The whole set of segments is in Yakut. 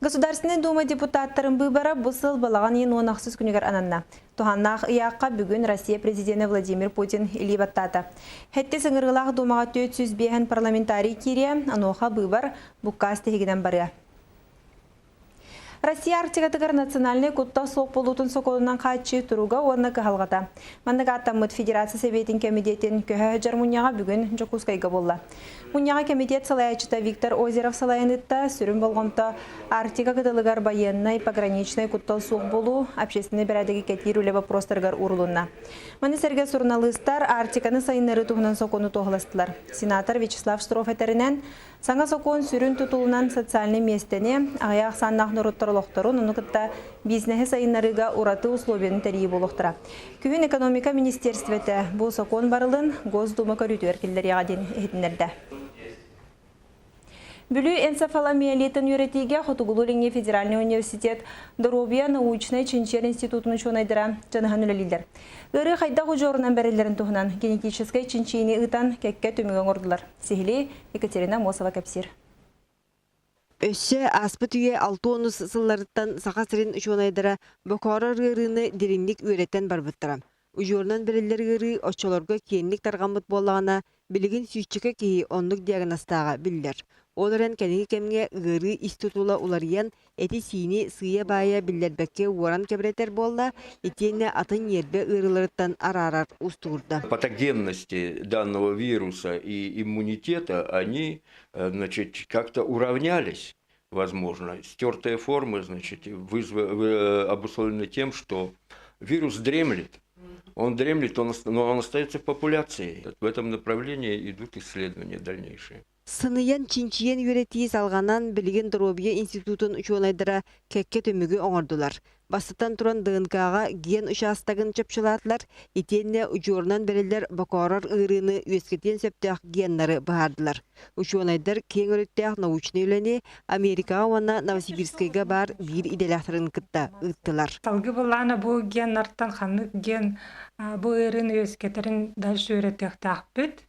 Государственнай Дума депутаттарын быыбара бу сыл балаҕан ыйын 16 күнүгэр ананна. Туһааннаах ыйаахха бүгүн Россия президенэ Владимир Путин илии баттаата. Сэттис ыҥырыылаах Думаҕа 405 парламентарий киириэ, онуоха быыбар буккаас тиһигинэн барыа. Россия Арктикатыгар национальнай куттал суох буолуутун сокуонунан хааччыы туруга уонна кыһалҕата. Маннык ааттаммыт Федерация Сэбиэтин кэмитиэтин көһө сылдьар мунньаҕа бүгүн Дьокуускайга буолла. Мунньаҕа кэмитиэт салайааччыта Виктор Озеров салайан ыытта, сүрүн болҕомто Арктика кытылыгар байыаннай, пограничнай куттал суох буолуу, общественнай бэрээдэги кэтиир үлэ боппуруостарыгар уурулунна. Маны сэргэ суруналыыстар Арктиканы сайыннарыы туһунан сокуону туоһуластылар. Сенатор Вячеслав Штыров этэринэн, саҥа сокуон сүрүн тутулунан социальнай миэстэни, аҕыйах ахсааннаах норуоттар олохторун, ону кытта бизнеһи сайыннарыыга ураты условияны тэрийии буолуохтара. Күһүн экономика министиэристибэтэ бу сокуон барылын Госдума көрүүтүгэр киллэриэҕэ диэн иһитиннэрдэ. Бүлүү энцефаломиелитын үөрэтиигэ Хотугулуу-Илиҥҥи федеральнай университет Доруобуйа научнай чинчийэр институтун учуонайдара дьаныһан үлэлииллэр. Ыарыы хайдах удьуорунан бэриллэрин туһунан генетическэй чинчийиини ыытан кэккэ түмүгү оҥордулар. Сиһилии Екатерина Амосова кэпсиир. Өссө ааспыт үйэ 60-ус сылларыттан Саха сирин учуонайдара бокоорор ыарыыны дириҥник үөрэтэн барбыттара. Удьуорунан бэриллэр ыарыы оччолорго киэҥник тарҕаммыт буоллаҕына, билигин сүүсчэкэ киһи оннук диагнозтааҕа биллэр. Ол эрэн кэлиҥҥи кэмҥэ ыарыы ис тутула уларыйан, эти-сиини сыыйа-баайа биллэрбэккэ уоран кэбирэтэр буолла, итиэннэ атын ньиэрбэ ыарыыларыттан араарар уустугурда. Патогенности данного вируса и иммунитета, они значит, как-то уравнялись, возможно. Стертые формы, значит, обусловлены тем, что вирус дремлет. Он дремлет, но он остается в популяции. В этом направлении идут исследования дальнейшие. Сыныйан чинчийэн үөрэтии салҕанан, билигин доруобуйа институтун учуонайдара кэккэ түмүгү оҥордулар. Бастатан туран ДНК-ҕа ген учаастагын чопчулаатылар, итиэннэ удьуорунан бэриллэр бокоорор ыарыыны үөскэтиэн сөптөөх геннары быһаардылар. Учуонайдар киэҥ өрүттээх научнай үлэни Америкаҕа уонна Новосибирскайга баар биир идэлээхтэрин кытта ыыттылар. Салгыы былаана бу геннартан ханнык ген бу ыарыыны үөскэтэрин дальше үөрэтиэхтээхпит.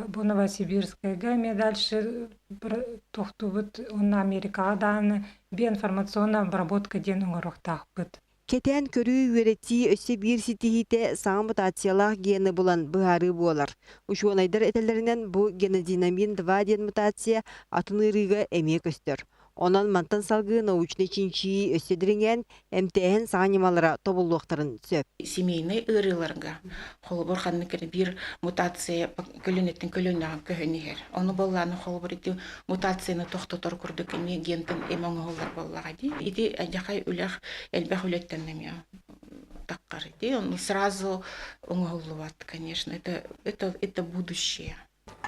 Бу Новосибирскайга эмиэ дальше тохтуубут уонна Америкаҕа даҕаны биоинформационная обработка диэн оҥоруохтаахпыт. Кэтээн көрүү үөрэтии өссө биир ситиһиитэ саҥа мутациялаах гены булан быһаарыы буолар. Учуонайдар этэллэринэн бу генодинамин-2 диэн мутация атын ыарыыга эмиэ көстөр. Онон мантан салгыы научнай чинчийии өссө дириҥээн, эмтээһин саҥа ньымалара тобуллуохтарын сөп. Семейнай ыарыыларга, холобур, ханнык эрэ биир мутация көлүөнэттэн көлүөнэҕэ көһөн иһэр. Ону буоллаҕына, холобур, ити мутацияны тохтотор курдук эмиэ гентэн эм оҥоһуллар буоллаҕа дии. Ити адьахай үлэх элбэх үлэттэн эмиэ таххар ити. Ону сразу оҥоһуллубат, конечно, это будущее.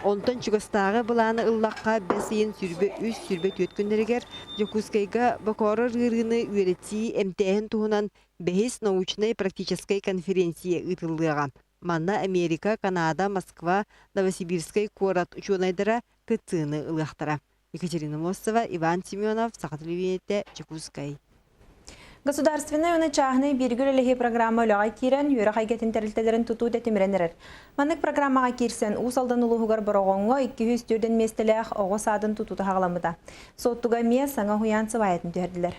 Онтон чугастааҕы былааны ыллахха, бэс ыйын 23-24 күннэригэр Дьокуускайга бокоорор ыарыыны үөрэтии, эмтээһин туһунан бэһис научнай-практическай конференция ыытыллыаҕа. Манна Америка, Канада, Москва, Новосибирскай куорат учуонайдара кыттыыны ылыахтара. Екатерина Мостова, Иван Семенов, Саха телевидениетэ, Дьокуускай. Государственнай уонна чааһынай бииргэ үлэлэһии программа үлэҕэ киирэн, үөрэх эйгэтин тэрилтэлэрин тутуу тэтимирэн эрэр. Маннык программаҕа киирсэн, Уус Алдан улууһугар Бороҕоҥҥо 204 миэстэлээх оҕо саадын тутуута саҕаламмыта. Суоттуга эмиэ саҥа уһуйаан сыбаайатын түһэрдилэр.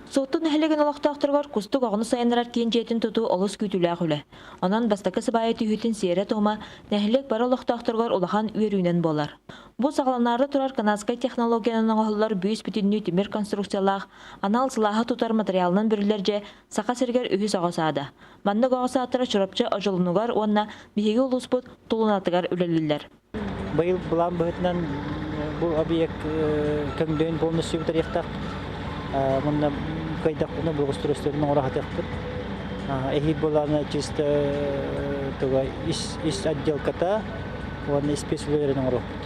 Суотту нэһилиэгин олохтоохторугар Кустук оҕону сайыннарар киин дьиэтин тутуу олус күүтүүлээх үлэ. Онон бастакы сыбаайа түһүүтүн сиэрэ-туома нэһилиэк бары олохтоохторугар улахан үөрүүнэн буолар. Бу саҕаланаары турар канадскай технологиянан оҥоһуллар бүүс-бүтүннүү тимир конструкциялаах анал сылааһы тутар матырыйаалынан бүрүллэр дьиэ Саха сиригэр үһүс оҕо саада. Маннык оҕо саадтара Чурапчы Одьулунугар уонна биһиги улууспут Тулунатыгар үлэлииллэр. Быйыл былаан быһыытынан бу объект көҥдөйүн полностью бүтэриэхтээх. Манна кыайдахпытына благоустройствотун оҥоро сатыахпыт. Эһиил былаана чисто туга ис отделката уонна испиэс үлэлэрин оҥоруохпут.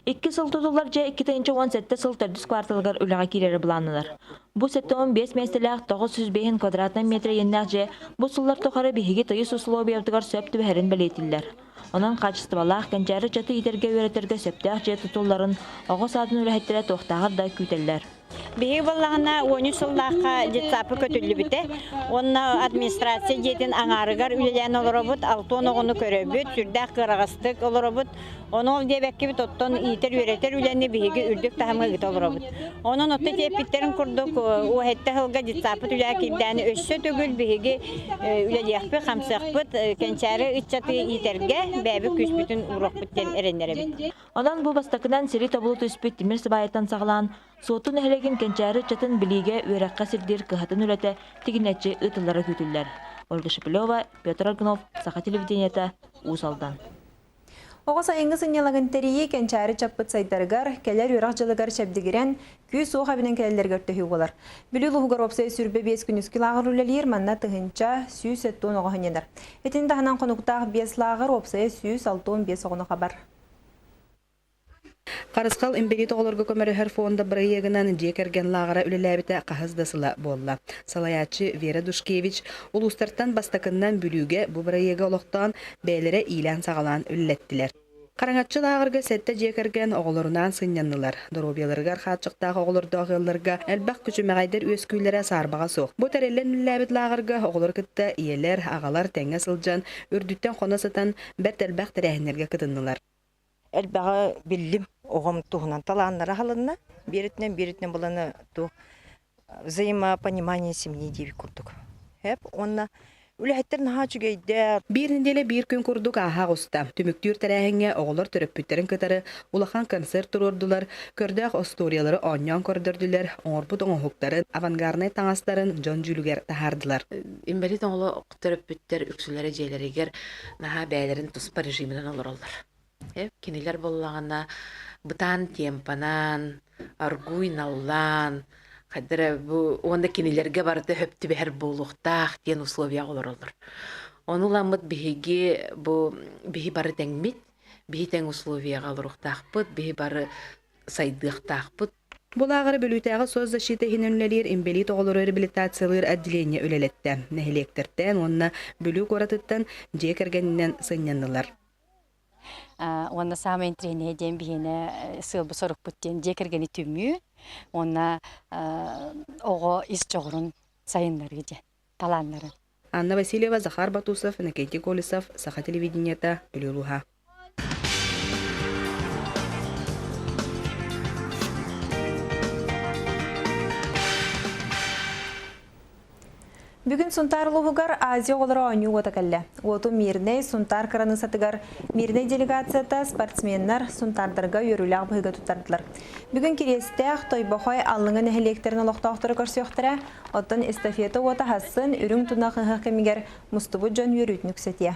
Икки сыл тутуллар дьиэ 2017 сыл төрдүс кварталыгар үлэҕэ киирэрэ былааннанар. Бу 75 миэстэлээх 905 квадратнай метр иэннээх дьиэ бу сыллар тухары биһиги тыйыс усулуобуйабытыгар сөп түбэһэрин бэлиэтииллэр. Онон хаачыстыбалаах кэнчээри ыччаты иитэргэ-үөрэтэргэ сөптөөх дьиэ тутулларын оҕо саадын үлэһиттэрэ туохтааҕар да күүтэллэр. Биһиги буоллаҕына 13 сыллаахха детсапы көтүллүбүтэ. Уонна администрация дьиэтин аҥаарыгар үлэлээн олоробут, 60 оҕону көрөбүт, сүрдээх кыараҕастык олоробут. Ону ол диэбэккибит оттон иитэр-үөрэтэр үлэни биһиги үрдүк таһымҥа ыыта олоробут. Онон отто тиэппиттэрин курдук уоһэттэ сылга детсаппыт үлэҕэ киирдээн өссө төгүл биһиги үлэлиэхпит, хамсыахпыт, кэнчээри ыччаты иитэргэ бэйэбит күүспүтүн ууруохпут диэн эрэннэрэбит. Онон бу бастакынан сири тобулу түспүт тимир сыбаайаттан саҕалаан Суотту нэһилиэгин кэнчээри ыччатын билиигэ, үөрэххэ сирдиир кыһатын үлэтэ тигинэччи ыытыллара күүтүллэр. Ольга Шепелева, Петр Аргунов, Саха телевидениета, Уус Алдан. Оҕо сайыҥҥы сынньалаҥын тэрийии кэнчээри чаппыт сайдарыгар, кэлэр үөрэх дьылыгар чэбдигирэн, күүс-уох эбинэн кэлэллэригэр төһүү буолар. Бүлүү улууһугар уопсай 25 күнүскү лааҕыр үлэлиир, манна 1170 оҕо сынньанар. Итини таһынан хонуктаах биэс лааҕыр уопсайа 165 оҕону хабар. Харысхал инбэлиит оҕолорго көмөлөһөр фонда бырайыагынан дьиэ кэргэн лааҕыра үлэлээбитэ хаһыс да сыла буолла. Салайааччы Вера Душкевич улуустартан бастакыннан Бүлүүгэ бу бырайыагы олохтоон, бэйэлэрэ иилээн-саҕалаан үлэлэттилэр. Хараҥаччы лааҕырга сэттэ дьиэ кэргэн оҕолорунаан сынньаннылар. Доруобуйаларыгар хааччахтаах оҕолордоох ыалларга элбэх күчүмэҕэйдэр үөскүүллэрэ саарбаҕа суох. Бу тэриллэн үлэлээбит лааҕырга оҕолору кытта ийэлэр, аҕалар тэҥҥэ сылдьан, үрдүттэн хоно сытан, бэрт элбэх тэрээһиннэргэ кытыннылар. Элбэҕи биллим, оҕом туһунан талааннара аһылынна. Биир өттүнэн, биир өттүнэн буланы туох взаимопонимание семьи диэбит курдук. Хэп уонна үлэһиттэр наһаа үчүгэйдэр. Биир нэдиэлэ биир күн курдук ааһа оҕуста. Түмүктүүр тэрээһиҥҥэ оҕолор төрөппүттэрин кытары улахан концерт туруордулар, көрдөөх остуоруйалары оонньоон көрдөрдүлэр, оҥорбут оҥоһуктарын, авангарднай таҥастарын дьон дьүүлүгэр таһаардылар. Инбэлиит оҕолор төрөппүттэр үксүлэрэ дьиэлэригэр наһаа бэйэлэрин туспа режиминэн олороллор. Кинилэр буоллаҕына бытаан темпанан, аргуй наллаан, хайда эрэ бу уонна кинилэргэ барыта сөп түбэһэр буолуохтаах диэн условияҕа олороллор. Ону ыламмыт биһиги бу биһи бары тэҥмит, биһи тэҥ условияҕа олоруохтаахпыт, биһи бары сайдыахтаахпыт. Бу лааҕыры Бүлүүтээҕи соцзащита иһинэн үлэлиир инбэлиит оҕолору реабилитациялыыр отделение үлэлэттэ. Нэһилиэктэртэн уонна Бүлүү куоратыттан дьиэ кэргэнинэн сынньаннылар. Уонна саамай интэриэһинэйэ диэн биһиэнэ сыалбыт-сорукпут диэн дьиэ кэргэни түмүү уонна оҕо ис дьоҕурун сайыннарыы диэн талааннарын. Анна Васильева, Захар Батусов, Иннокентий Колесов, Саха телевидениета, Бүлүү улууһа. Бүгүн Сунтаар улууһугар Азия оҕолоро оонньуу уота кэллэ. Уоту Мирнэй, Сунтаар кыраныысатыгар Мирнэй делегацията спортсменнар Сунтаардарга үөрүүлээх быһыыга туттардылар. Бүгүн Кириэстээх, Тойбохой, Аллыҥа нэһилиэктэрин олохтоохторо көрсүөхтэрэ. Оттон эстафета уота хасын үрүҥ тунах ыһыах кэмигэр мустубут дьон үөрүүтүн үксэтиэ.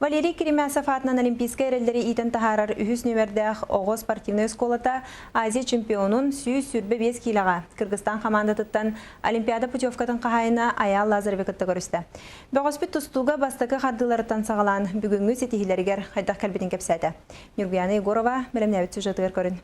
Валерий Керемясов аатынан Олимпийскай эрэллэри иитэн таһаарар үһүс нүөмэрдээх оҕо спортивнай оскуолата Азия чемпионун 125 киилэҕэ Кыргызстан хамаандатыттан Олимпиада путевкатын хаһаайына Айаал Лазаревы кытта көрүстэ. Бөҕөспүт тустууга бастакы хардыыларыттан саҕалаан бүгүҥҥү ситиһиилэригэр хайдах кэлбитин кэпсээтэ. Ньургуяна Егорова бэлэмнээбит сюжетыгар көрүн.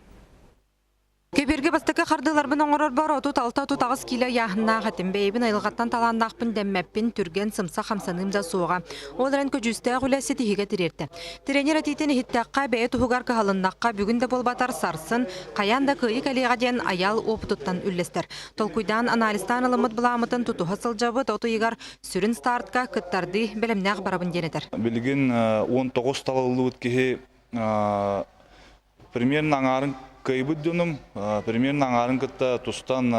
Көбүөргэ бастакы хардыыларбын оҥорорбор 36-38 киилэ ыйааһыннаах этим. Бэйэбин айылҕаттан талааннаахпын дэммэппин, түргэн, сымса хамсаныым да суоҕа. Ол эрэн көдьүүстээх үлэ ситиһиигэ тириэртэ. Тренер этиитин иһиттэххэ, бэйэ туһугар кыһалыннахха, бүгүн да буолбатар сарсын, хайаан да кыайыы кэлиэҕэ диэн Айаал уопутуттан үллэстэр. Толкуйдаан, анализтаан ылыммыт былааммытын тутуһа сылдьабыт, от ыйыгар сүрүн стартка кыттардыы бэлэмнээх барабын диэн этэр. Билигин 19 талыллыбыт киһи Примерно аҥаарын кыайбыт дьонум, примерно аҥаарын кытта тустан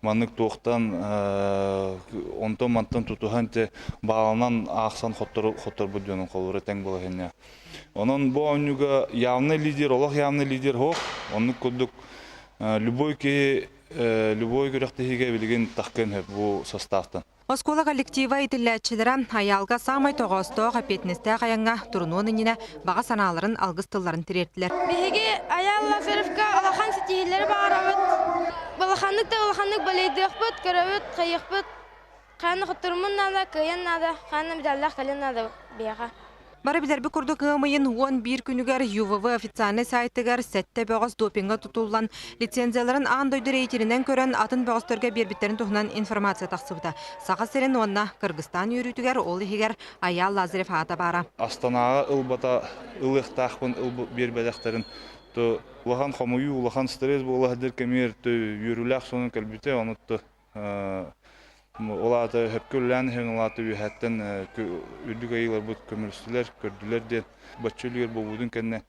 маннык туохтан онтон-мантан тутуһан те баалынан аахсан хотторбут дьонум холобура тэҥ балаһыанньа. Онон бу оонньууга явный лидер, олох явный лидер суох. Оннук курдук любой киһи любой күрэхтэһиигэ билигин тахкын сөп бу составтан. Оскуола коллектива итиллээччилэрэ Айаалга саамай тоҕоостоох, эппиэтинэстээх айаҥҥа турунуон иннинэ баҕа санааларын, алгыс тылларын тириэртилэр. Биһиги Айаал Лазаревка улахан ситиһиилэри баҕарабыт. Улаханнык да улаханнык балыйдыахпыт, көрөбүт, хайыахпыт. Хаана хотторумун наада, кыайан наада, хаана медаллаах кэлин наада биһиэхэ. Бары билэрбит курдук ыам ыйын 11 күнүгэр ЮВВ официальнай сайтыгар сэттэ бөҕөс допинга тутуллан, лицензияларын аан дойду рейтининэн көрөн атын бөҕөстөргө биэрбиттэрин туһунан информация тахсыбыта. Саха сирин уонна Кыргызстан үөрүүтүгэр ол иһигэр Айаал Лазарев аата баара. Астанаҕа ылбата ылыахтаахпын биэрбэтэхтэрин. То улахан хомуйуу, улахан стресс буола сылдьар кэмигэр үөрүүлээх сонун кэлбитэ. Ону ол аата сөпкө үлэлээн иһэн, ол аата үөһэттэн үрдүк айыыларбыт көмөлөстүлэр, көрдүлэр диэн бачча үлүгэр буолбутун кэннэ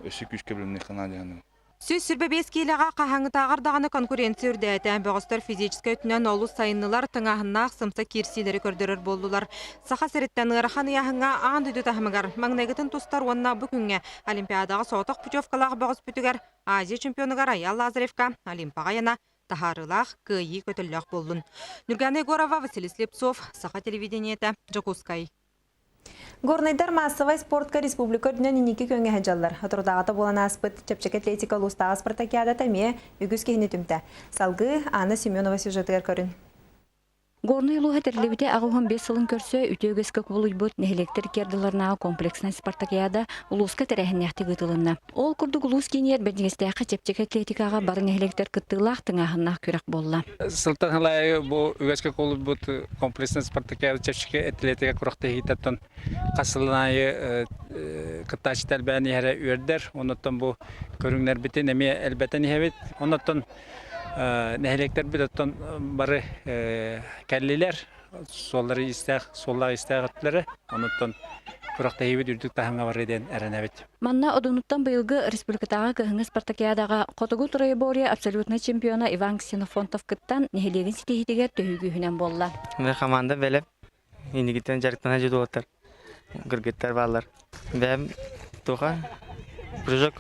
өссө күүскэ билимниэххэ наада дии 125 киилэҕэ хаһааҥҥытааҕар даҕаны конкуренция үрдээтэ. Бөҕөстөр физическэй өттүнэн олус сайыннылар, тыҥааһыннаах сымса киирсиилэри көрдөрөр буоллулар. Саха сириттэн ыарахан ыйааһыҥҥа аан дойду таһымыгар маҥнайгытын тустар уонна бу күҥҥэ Олимпиадаҕа соҕотох путевкалаах бөҕөспүтүгэр Азия чемпионугар Айаал Лазаревка Олимпаҕа айана таһаарыылаах кыайыы көтөллөөх буоллун. Нюргана Егорова, Василий Слепцов, Саха телевидениетэ, Дьокуускай. Горнайдар маассабай спортка республика үрдүнэн инники күөҥҥэ сылдьаллар. Соторутааҕыта буолан ааспыт чэпчэки атлетика улуустааҕы спартакиадата эмиэ үгүс киһини түмтэ. Салгыы Анна Семенова сюжетыгар көрүн. Горнай улууһа тэриллибитэ 85 сылын көрсө үтүө үгэскэ кубулуйбут нэһилиэктэр икки комплекснай спартакиада улууска тэрээһиннээхтик ыытылынна. Ол курдук улуус киинигэр Бэрдьигэстээххэ чэпчэки атлетикаҕа бары нэһилиэктэр кыттыылаах тыҥааһыннаах күрэх буолла. Сылтан сылайы бу үгэскэ кубулуйбут комплекснай спартакиада чэпчэки атлетика күрэхтэһиититтэн хас сылын аайы кыттааччыта элбээн иһэрэ үөрдэр. Оннуттан бу көрүҥнэрбитин эмиэ элбэтэн иһэбит. Оннуттан нэһилиэктэрбит оттон бары кэллилэр. Суоллары истээх, суоллаах истээх өттүлэрэ. Оннуттан күрэхтэһиибит үрдүк таһымҥа барыа диэн эрэнэбит. Манна Одунуттан быйылгы республикатааҕы кыһыҥҥы спартакиадаҕа Хотугу троеборье абсолютнай чемпиона Иван Ксенофонтов кыттан нэһилиэгин ситиһиитигэр төһүү күүһүнэн буолла. Команда бэлэм. Иннигиттэн дьарыктана дьудуоттар, кыргыттар бааллар. Бэйэм туха прыжок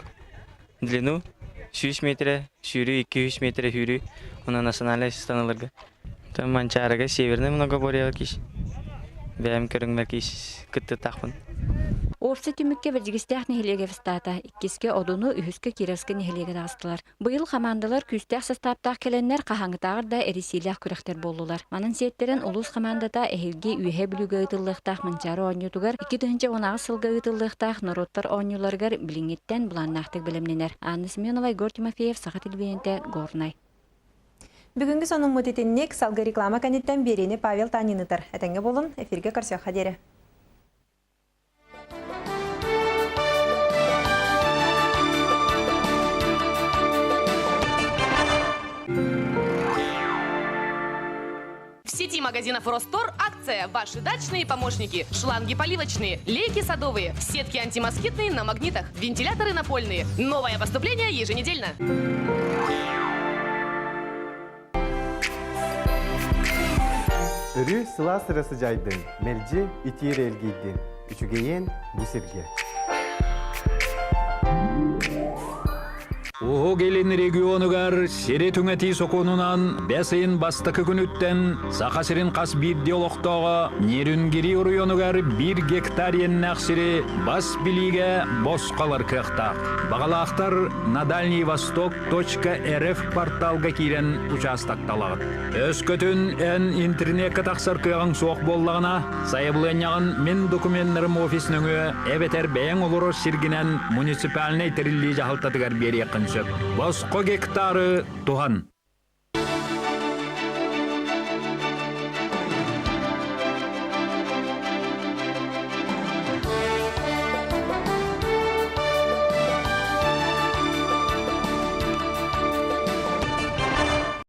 длину 100 метрэ, сүүрүү 200 метрэ сүүрүү, уонна национальнай станаларга. Манчаарыга северный многоборьеҕа киис. Бэйэм көрүҥмэр киис кыттытахпын. Уопсай түмүккэ Бэрдьигэстээх нэһилиэгэ бастаата. Иккискэ Одуну, үһүскэ Кировскай нэһилиэгэ таҕыстылар. Быйыл хамаандалар күүстээх састааптаах кэлэннэр хаһааҥҥытааҕар да эрийсиилээх күрэхтэр буоллулар. Манан сиэттэрэн улуус хамаандата эһиилги Үөһээ Бүлүүгэ ыытыллыахтаах Манчаары оонньуутугар 2018 сылга ыытыллыахтаах норуоттар оонньууларыгар билиҥҥиттэн былааннаахтык бэлэмнэнэр. Анна Семенова, Егор Тимофеев, Саха телевидениетэ, Горнай. Бүгүҥҥү сонуммут итинник, салгыы реклама кэнниттэн биэриини Павел Танин ыытар. Этэҥҥэ буолун, эфиргэ көрсүөххэ диэри. В сети магазинов «Ростор» акция «Ваши дачные помощники». Шланги поливочные, лейки садовые, сетки антимоскитные на магнитах, вентиляторы напольные. Новое поступление еженедельно. Өрүү сылаас ырасы дьайдын, мэлдьи итиир элгийдин, үчүгэйиэн бу сиргэ. Уһук Илин регионугар сири түҥэтии сокуонунан бэс ыйын бастакы күнүттэн Саха сирин хас биирдии олохтооҕо Нерюнгри оройуонугар биир гектар иэннээх сири бас билиигэ босхо ылар кыахтаах. Баҕалаахтар на Дальний Восток .рф порталга киирэн учаастакталаҕыт. Өскөтүн эн интернеккэ тахсар кыаҕыҥ суох буоллаҕына, сайабылыанньаҕын мин докуменнарым офис нөҥүө эбэтэр бэйэҥ олорор сиргинэн муниципальнай тэриллии дьаһалтатыгар биэриэххин сөп. Босхо гектары туһан.